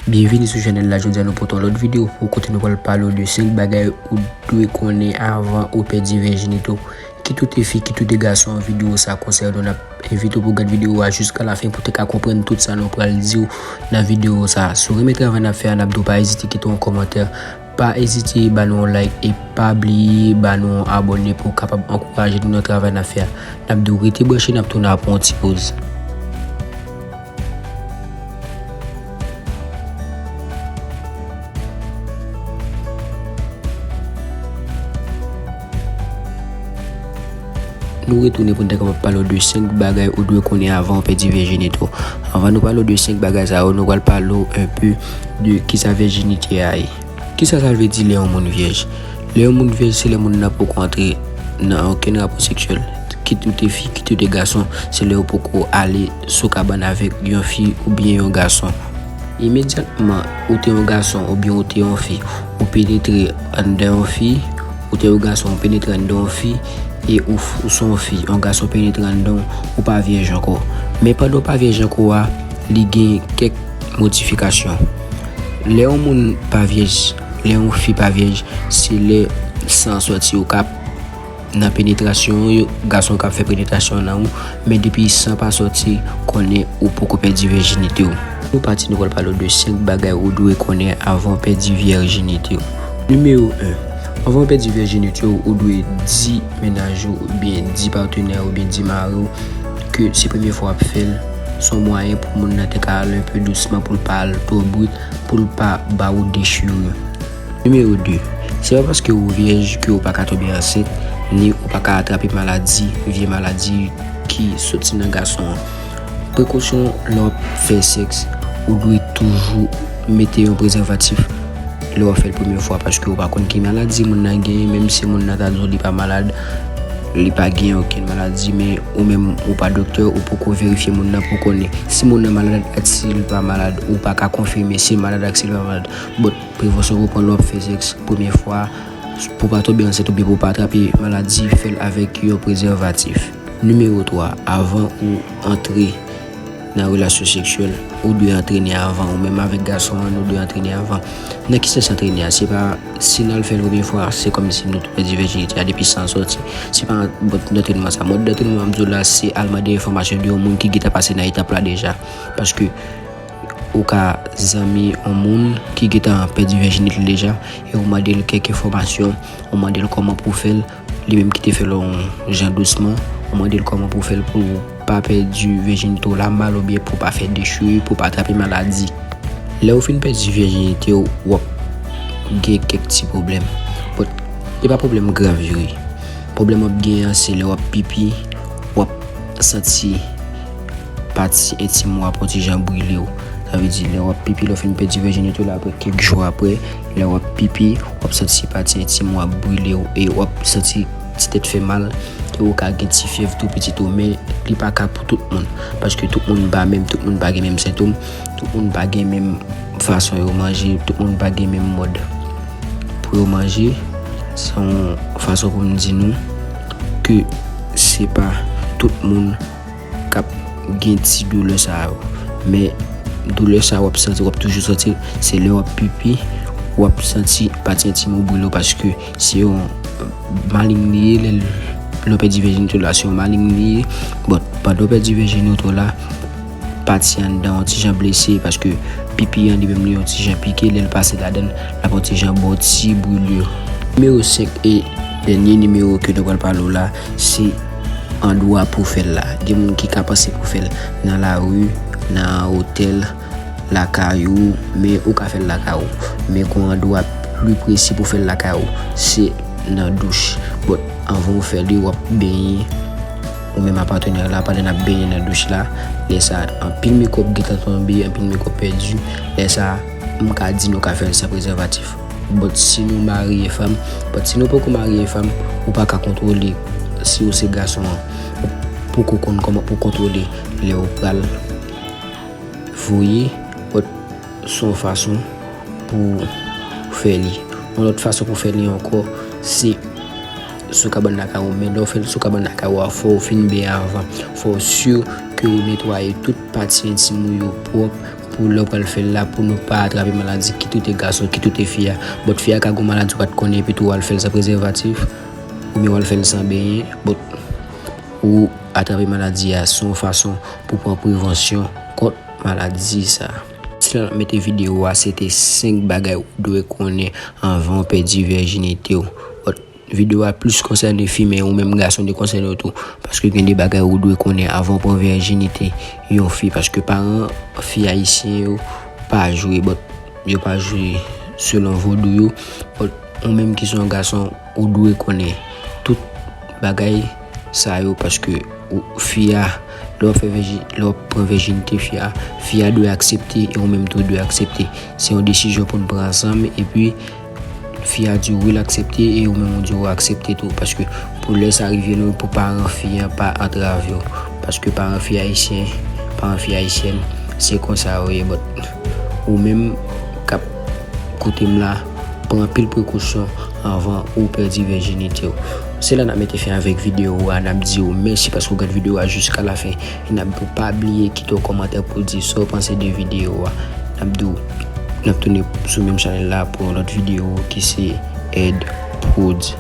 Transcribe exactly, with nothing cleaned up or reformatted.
Byenvini sou chanèl la, jodi a nou pote yon lòt videyo pou kote nou pral pale w de senk bagay ou dwe konnen avan ou pèdi vèjinite w. Kit ou te fi, kit ou te gason, videyo sa konsène w. N ap envite w pou w gade videyo a jiska lafen pou w te ka konprann tout sa nou pral di w nan videyo sa. Si w renmen travay n ap fè a, n ap di w pa ezite kite yon kòmantè, pa ezite ba nou yon like e pa bliye ba nou yon abòne pou w kapab ankouraje nou nan travay n ap fè a. N ap di w rete branche, n ap tounen apre yon ti poz. Nou retounen pou n ta kapab pale w de senk bagay ou dwe konnen avan w pèdi vèjinite w. Anvan nou pale w de senk bagay sa yo, nou pral pale w enpe de kisa vèjinite a ye. Kisa sa vle di lè yon moun vyèj? Lè yon moun vyèj, se lè moun nan poko antre nan okenn rapò seksyèl. Kit ou te fi, kit ou te gason, se lè ou poko ale sou kabann avèk yon fi oubyen yon gason. Imedyatman, ou te yon gason oubyen ou te yon fi, ou penetre anndan yon fi, ou te yon gason, ou penetre anndan yon fi, e ou, ou se yon fi, yon gason penetre anndan w, ou pa vyèj ankò. Men pandan w pa vyèj ankò a, li gen kèk modifikasyon. Lè yon moun pa vyèj, lè yon fi pa vyèj, se lè san an sòti, ou ka nan penetrasyon, gason ka fè penetrasyon nan ou, men depi san pa sòti, konnen ou poko pèdi vèjinite w. Nou pati, nou pral pale w de senk bagay ou dwe konnen avan w pèdi vèjinite w. Nimewo en, anvan w pèdi vèjinite w, ou dwe di mennaj ou, oubyen di patnè ou, oubyen di mari w ke se premye fwa w ap fè l, se yon mwayen pou moun nan te ka al enpe dousman, pou l pa al twò brit, pou l pa ba ou dechire. Nimewo de, se pa paske ou vyèj ke ou pa ka tonbe ansent, ni ou pa ka atrape maladi, vye maladi ki soti nan gason an. Prekosyon lè w ap fè sèks, ou dwe toujou mete yon prezèvatif lè w ap fè l premye fwa, paske ou pa konn ki maladi moun nan genyen, menm si moun nan ta di w li pa malad, li pa gen okenn maladi, men ou menm ou pa doktè, ou poko verifye moun nan pou konnen si moun nan malad ak si l pa malad, ou pa ka konfime si l malad ak si l pa malad. But, Prevansyon pou pran lè w ap fè sèks premye fwa, pou w pa tonbe ansent oubyen pou w pa atrape maladi, fè l avèk yon prezèvatif. Nimewo twa, avan ou antre nan relasyon seksyèl, ou dwe antrene avan, ou menm avèk gason an, nou dwe antrene avan. Nan ki sans antrene a? Se pa, si n al fè l premye fwa, se kòmsi nou tou pèdi vèjinite a depi san an sòti. Se pa mòd antrenman sa. Mòd antrenman m ap di w la, se al mande enfòmasyon de yon moun ki gentan pase nan etap la deja. Paske ou ka zanmi yon moun ki gentan pèdi vèjinite l deja, e ou mande l kèk enfòmasyon, ou mande l kòman pou w fè l, li menm ki te fè l yon jan dousman, ou mande l kòman pou w fè l pou w pa pèdi vèjinite w la mal oubyen pou w pa fè dechire, pou w pa atrape maladi. Lè ou fin pèdi vèjinite w, w ap gen kèk ti pwoblèm. But, e pa pwoblèm grav yo ye. Pwoblèm w ap genyen an, se lè w ap pipi, w ap santi pati entim ou ap yon ti jan brile w. Sa vle di, lè w ap pipi, lè w fin pèdi vèjinite w la, apre kèk jou apre, lè w ap pipi, w ap santi pati entim ou ap brile w e w ap santi ti tèt fè mal, e ou ka gen ti fyèv tou piti tou, men li pa ka pou tout moun, paske tout moun pa menm, tout moun pa gen menm sentòm, tout moun pa gen menm fason yo manje, tout moun pa gen menm mòd pou yo manje. Se yon fason pou m di nou ke se pa tout moun k ap gen ti doulè sa yo. Men doulè sa w ap santi, w ap toujou santi, se lè w ap pipi, w ap santi pati entim ou brile w, paske se yon maling li ye, lè l, lè w pèdi vèjinite w la, se yon maling li ye. Bon, pandan w pèdi vèjinite w la, pati anndan yon ti jan blese, paske pipi an li menm li yon ti jan pike, lè l pase ladan l, l ap yon ti jan ba w ti brile. Nimewo senk e dènye nimewo ke nou pral pale w la, se andwa pou fè l la. Gen moun ki ka panse pou fè l nan lari, nan otèl, lakay ou, men ou ka fè l lakay ou. Men gon andwa pli presi pou fè l lakay ou, se nan douch. But, anvan w fè li, w ap benyen, ou menm ak patnè w la, pandan n ap benyen nan douch la, lè sa, anpil mikwòb gentan tonbe, anpil mikwòb pèdi, lè sa, m ka di nou ka fè l san prezèvatif. But si nou mari e fanm, but si nou poko mari e fanm, ou pa ka kontwole, si ou se gason an, ou poko konn kòman pou kontwole lè ou pral voye, but se yon fason pou fè li. Yon lòt fason pou fè li ankò, se sou kabann lakay ou. Men lè w fè l sou kabann lakay ou a, fò w fin benyen avan. Fò w si ke w netwaye tout pati entim ou yo pwòp, pou lè w pral fè l la, pou nou pa atrape maladi, kit ou te gason, kit ou te fi a. But fi a ka gon maladi ou pa t konnen, epi tou w al fè l san prezèvatif, oubyen w al fè l san benyen, but ou atrape maladi a, se yon fason pou pran prevansyon kont maladi sa. Sila n ap mete videyo a, se te senk bagay ou dwe konnen anvan w pèdi vèjinite w. But videyo a plis konsène fi, men ou menm gason te konsène w tou. Paske gen de bagay ou dwe konnen avan w pran vèjinite yon fi. Paske paran fi ayisyen yo pa jwe, but yo pa jwe selon vodou yo. But ou menm ki se yon gason, ou dwe konnen tout bagay sa yo, paske ou, fi a, lè w ap fè vèji-, lè w ap pran vèjinite fi a, fi a dwe aksepte e ou menm tou dwe aksepte. Se yon desizyon pou n pran ansanm, epi fi a di wi l aksepte e ou menm ou di w aksepte tou, paske pou lè sa rive nou, pou paran fi an pa antrave w, paske paran fi ayisyen, paran fi ayisyèn, se konsa yo ye, but ou menm k ap koute m la, pran anpil prekosyon anvan ou pèdi vèjinite w. Se la n ap mete fen avèk videyo a, n ap di w mèsi paske w gade videyo a jiska lafen, e n ap di w pa bliye kite yon kòmantè pou di sa w panse de videyo a. N ap di w, n ap tounen sou menm chanèl la pou yon lòt videyo ki se Ed Prodz.